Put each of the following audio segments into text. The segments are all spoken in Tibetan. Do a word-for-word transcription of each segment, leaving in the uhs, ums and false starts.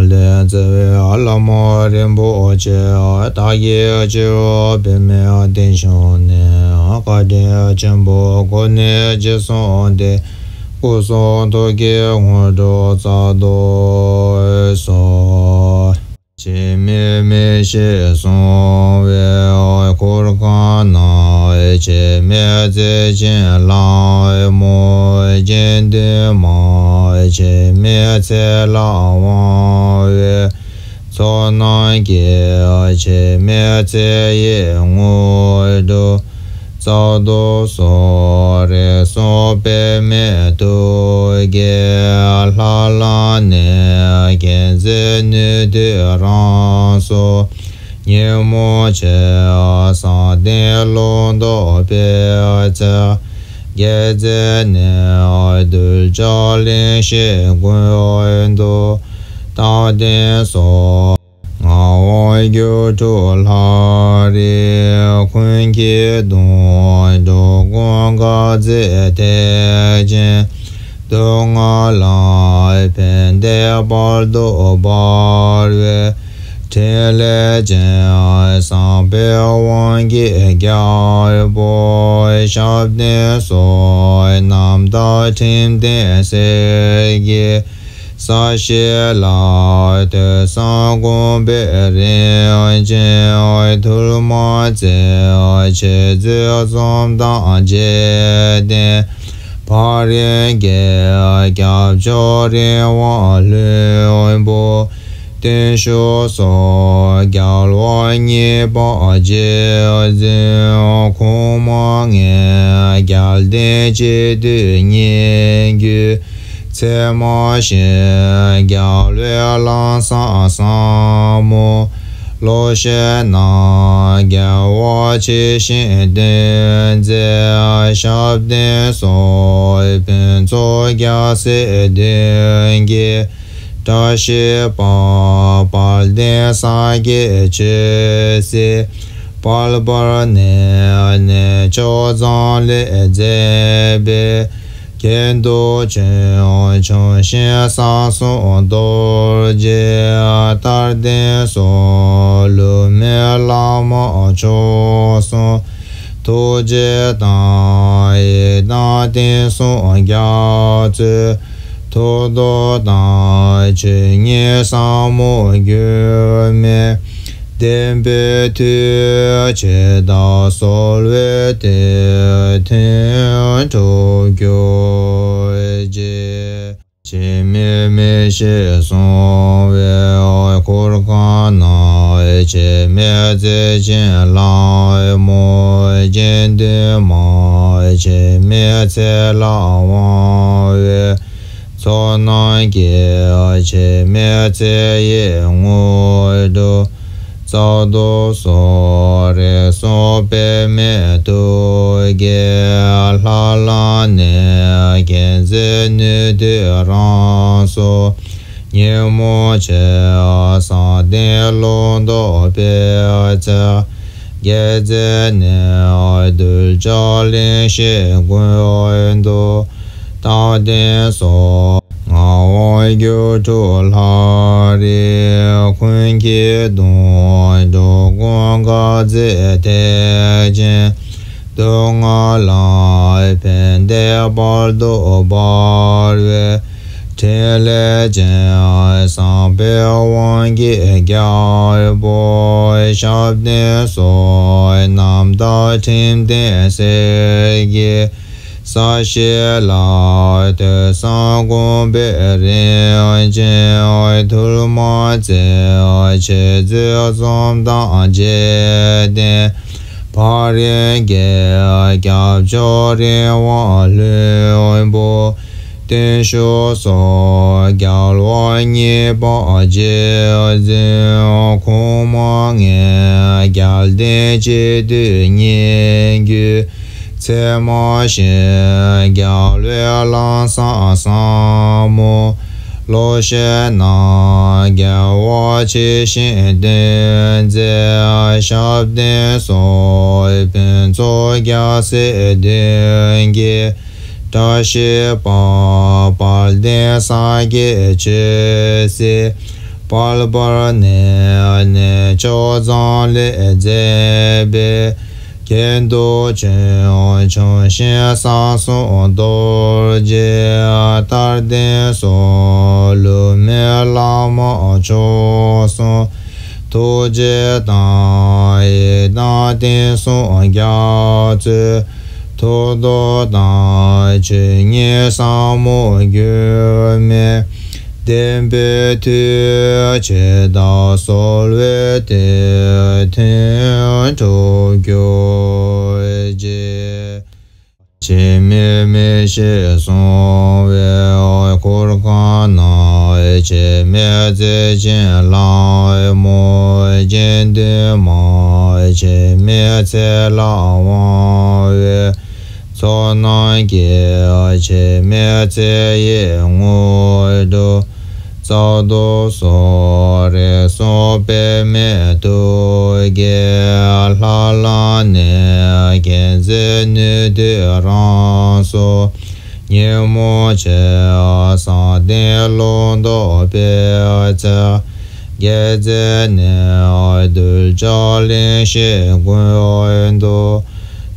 ལས་རྩེ་བའི་ལྷ་མོ་རིན་པོ་ཆེ། བདག་གི་སྤྱི་བོ་པདྨའི་སྟེང་བཞུགས་ནས། བཀའ་དྲིན་ཆེན་པོའི་སྒོ་ནས་རྗེས་བཟུང་སྟེ། སྐུ་གསུང་ཐུགས་ཀྱི་དངོས་གྲུབ་སྩལ་དུ་གསོལ། འཆི་མེད་མི་ཤེས་གསང་བའི་གུར་ཁང་ན། འཆི་མེད་བརྩེ་ཆེན་ལྷ་མོ་དགེ་འདུན་མ། འཆི་མེད་ཚེ་ལ་དབང་བའི་ཚོགས་རྣམས་ཀྱིས། འཆི་མེད་ཚེ་ཡི་དངོས་གྲུབ་སྩལ་དུ་གསོལ། རིགས་གསུམ་པདྨའི་ཐུགས་ཀྱི་ལྷ་ལ་ནི། མཁྱེན་བརྩེ་ནུས་མཐུ་རང་གཟུགས་ཉོན་མོངས་ཆེ། བསམ་གཏན་ལུང་རྟོགས་པའི་ཚིག་བརྒྱད་བརྩེགས་ནས། གདུལ་བྱ་གླེན་ཞིང་ཀུན་ཏུ་བརྟགས་ལྡན་སོགས། ངག་དབང་སྒྱུ་འཕྲུལ་ལྷ་རིས་ཀུན་གྱི་གདུང་། འགྲོ་ཀུན་དགའ་མཛད་ཐེག་ཆེན་དུག་ལྔ་ལས། ཕན་བདེ་བར་དུ་འབར་བའི་ཕྲིན་ལས་ཅན། བསམ་པའི་དབང་གིས་རྒྱལ་པོ་ཞབས་བརྟན་སོགས། རྣམ་དག་ཁྲིམས་ལྡན་གསེར་གྱི་ས་གཞི་ལ། ཐོས་བསམ་སྒོམ་པའི་རིམ་བྱོན་ཐུར་མ་བརྩེགས། འཆད་རྩོད་རྩོམ་དང་འཇིག་རྟེན་ཕ་རོལ་གྱི། སྐྱབས་མཆོག་རིམ་དབང་ལྷུན་པོ་བརྟན་བཞུགས་སོགས། རྒྱལ་བ་གཉིས་པ་རྗེ་བཙུན་གོང་མ་ལྔའི། རྒྱལ་བསྟན་སྤྱི་འཐུས་སྙན་བརྒྱུད་ཚད་མ་ཞིག། རྒྱལ་བའི་ལམ་བཟང་ཟབ་མོ་བློ་ཞིག་གནང་། རྒྱལ་བ་ཇི་བཞིན་སྟོན་མཛད་ཞབས་བརྟན་སོགས། ཕུན་ཚོགས་རྒྱལ་སྲིད་མདུན་གྱི་བཀྲ་ཤིས་པ། དཔལ་ལྡན་ས་སྐྱའི་ཆོས་སྲིད་དཔལ་འབར་ནས། གནས་མཆོག་འཛམ་གླིང་མཛེས་པའི་ཁྱད་དུ་བྱོན། བྱང་ཞིང་ས་གསུམ་རྡོ་རྗེ་ལྟར་ལྡན་སོགས། བསླུ་མེད་བླ་མ་མཆོག་གསུམ་ཐུགས་རྗེ་དང་། ཡི་དམ་དེང་སང་རྒྱ་མཚོའི་ཐུགས་རྡོ་དང་། ཆོས་ཉིད་ཟབ་མོ་འགྱུར་མེད་བདེན་པའི་མཐུས། ཇི་ལྟར་གསོལ་བའི་དོན་མཐུན་འགྲུབ་གྱུར་ཅིག། འཆི་མེད་མི་ཤེས་གསང་བའི་གུར་ཁང་ན། འཆི་མེད་བརྩེ་ཆེན་ལྷ་མོ་དགེ་འདུན་མ། འཆི་མེད་ཚེ་ལ་དབང་བའི་ཚོགས་རྣམས་ཀྱིས། འཆི་མེད་ཚེ་ཡི་དངོས་གྲུབ་སྩལ་དུ་གསོལ། རིགས་གསུམ་པདྨའི་ཐུགས་ཀྱི་ལྷ་ལ་ནི། མཁྱེན་བརྩེ་ནུས་མཐུ་རང་གཟུགས་ཉོན་མོངས་ཆེ། བསམ་གཏན་ལུང་རྟོགས་པའི་ཚིག་བརྒྱད་བརྩེགས་ནས། གདུལ་བྱ་གླེན་ཞིང་ཀུན་ཏུ་བརྟགས་ལྡན་སོགས། ངག་དབང་སྒྱུ་འཕྲུལ་ལྷ་རིས་ཀུན་གྱི་གདུང་། འགྲོ་ཀུན་དགའ་མཛད་ཐེག་ཆེན་དུག་ལྔ་ལས། ཕན་བདེ་བར་དུ་འབར་བའི་ཕྲིན་ལས་ཅན། བསམ་པའི་དབང་གིས་རྒྱལ་པོ་ཞབས་བརྟན་སོགས། རྣམ་དག་ཁྲིམས་ལྡན་གསེར་གྱི་ས་གཞི་ལ། ཐོས་བསམ་སྒོམ་པའི་རིམ་བྱོན་ཐུར་མ་བརྩེགས། འཆད་རྩོད་རྩོམ་དང་འཇིག་རྟེན་ཕ་རོལ་གྱི། སྐྱབས་མཆོག་རིམ་དབང་ལྷུན་པོ་བརྟན་བཞུགས་སོགས། རྒྱལ་བ་གཉིས་པ་རྗེ་བཙུན་གོང་མ་ལྔའི། རྒྱལ་བསྟན་སྤྱི་འཐུས་སྙན་བརྒྱུད་ཚད་མ་ཞིག། རྒྱལ་བའི་ལམ་བཟང་ཟབ་མོ་བློ་ཞིག་གནང་། རྒྱལ་བ་ཇི་བཞིན་སྟོན་མཛད་ཞབས་བརྟན་སོགས། ཕུན་ཚོགས་རྒྱལ་སྲིད་མདུན་གྱི་བཀྲ་ཤིས་པ། དཔལ་ལྡན་ས་སྐྱའི་ཆོས་སྲིད་ དཔལ་འབར་ནས་གནས་མཆོག་མཛངས་ལས་མཛད་པའི། མཁྱེན་རྟོགས་ཆོས་འབྱུང་ཞིང་གསང་གསུམ་རྡོ་རྗེ་ལྟར་ལྡན་སོགས་ལུས་མེད་བླ་མ་མཆོག་གསུམ། ཐུགས་རྗེ་དང་ཡི་དམ་དེང་སང་རྒྱ་མཚོའི། ཐུགས་རྡོ་དང་ཆོས་ཉིད་ཟབ་མོ་འགྱུར་མེད། བདེན་པའི་མཐུས་ཇི་ལྟར་གསོལ་བའི་དེ་མཐུན་འགྲུབ་གྱུར་ཅིག། འཆི་མེད་མི་ཤིགས་སྲུང་བའི་འཁོར་གང་ན། འཆི་མེད་རྩེ་ཆེན་ལྷ་མོ་དགེ་འདུན་མ། འཆི་མེད་ཚེ་ལ་དབང་བའི་ཚོགས་རྣམས་ཀྱིས། འཆི་མེད་ཚེ་ཡི་དངོས་གྲུབ་སྩལ་དུ་གསོལ། རིགས་གསུམ་པདྨའི་ཐུགས་ཀྱི་ལྷ་ལ་ནི། མཁྱེན་བརྩེ་ནུས་མཐུ་རང་གཟུགས་ཉོན་མོངས་ཆེ། བསམ་གཏན་ལུང་རྟོགས་པའི་ཚེ། དགྱེས་བརྩེ་ནས་གདུལ་བྱ་གླིང་བཞི་ཀུན་ཏུ།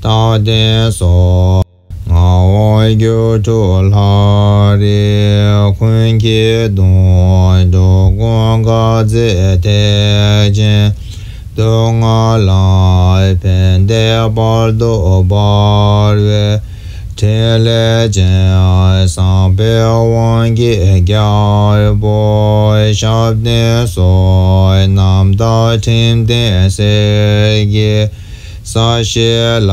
རྟག་བརྟན་སོགས་ངག་དབང་སྒྱུ་འཕྲུལ་ལྷ་རིས་ཀུན་གྱི་གདུང་། འགྲོ་ཀུན་དགའ་མཛད་ཐེག་ཆེན་སྡུག་བསྔལ་ལས། ཕན་བདེ་བར་དུ་འབར་བའི་ཕྲིན་ལས་ཅན། བསམ་འཕེལ་དབང་གི་རྒྱལ་པོ་ཞབས་བརྟན་སོགས། རྣམ་དག་ཁྲིམས་ལྡན་གསེར་གྱི་ས་གཞི་ལ།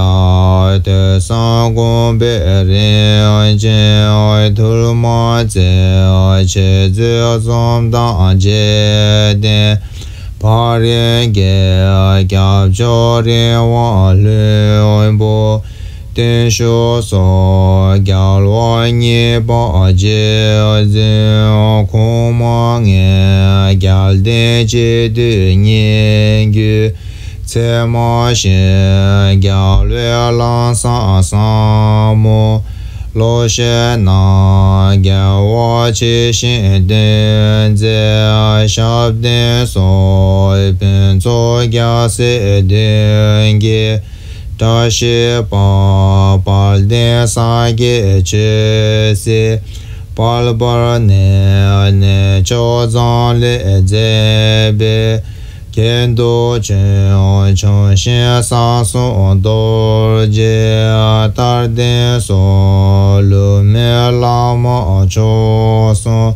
ཐོས་བསམ་སྒོམ་པའི་རིམ་བྱོན་ཐུར་མ་རྩེ། འཆད་རྩོད་རྩོམ་དང་འཇིག་རྟེན་ཕ་རོལ་གྱི། སྐྱབས་མཆོག་རིགས་དབང་ལྷུན་པོ་བརྟན་བཞུགས་སོགས། རྒྱལ་བ་གཉིས་པ་རྗེ་བཙུན་གོང་མ་ལྔའི། རྒྱལ་བསྟན་གཅིག་བསྡུས་སྙན་བརྒྱུད་ཚད་མ་བཞི། རྒྱལ་བའི་ལམ་བཟང་ཟབ་མོ་བློ་ཤེས་རྣམས། རྒྱལ་བ་ཇི་བཞིན་སྟོན་མཛད་ཞབས་བརྟན་སོགས། ཕུན་ཚོགས་རྒྱལ་སྲིད་དོན་གྱི་བཀྲ་ཤིས་པ། དཔལ་ལྡན་ས་སྐྱའི་ཆོས་སྲིད་དཔལ་འབར་ནས། གནས་མཆོག་མཛངས་ལས་མཛད་པའི། མཁྱེན་རྟོགས་ཆོས་འབྱུང་ཞིང་གསང་གསུམ་རྡོ་རྗེ་ལྟར་ལྡན་སོགས། ལུས་མེད་བླ་མ་མཆོག་གསུམ།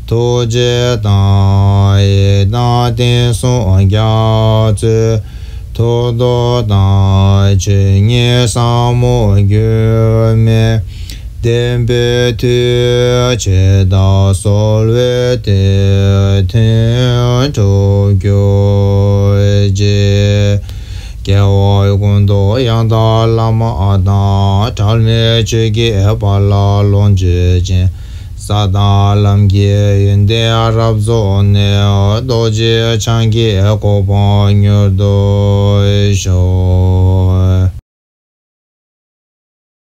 ཐུགས་རྗེ་དང་ཡི་དམ་དེང་སང་རྒྱ་མཚོའི། ཐུགས་རྡོ་དང་ཆོས་ཉིད་ཟབ་མོ་འགྱུར་མེད། བདེན་པའི་མཐུས་ཇི་ལྟར་གསོལ་བའི་དེ་མཐུན་འགྲུབ་གྱུར་ཅིག། རྒྱལ་བ་ཀུན་ཏུ་ཡང་དག་བླ་མ་དང་། གྲངས་མེད་ཆོས་ཀྱི་དཔལ་ལ་ལོངས་སྤྱོད་ཅིང་། ས་དང་ལམ་གྱི་ཡོན་ཏན་རབ་རྫོགས་ནས། རྡོ་རྗེ་འཆང་གི་གོ་འཕང་མྱུར་དུ་ཤོག།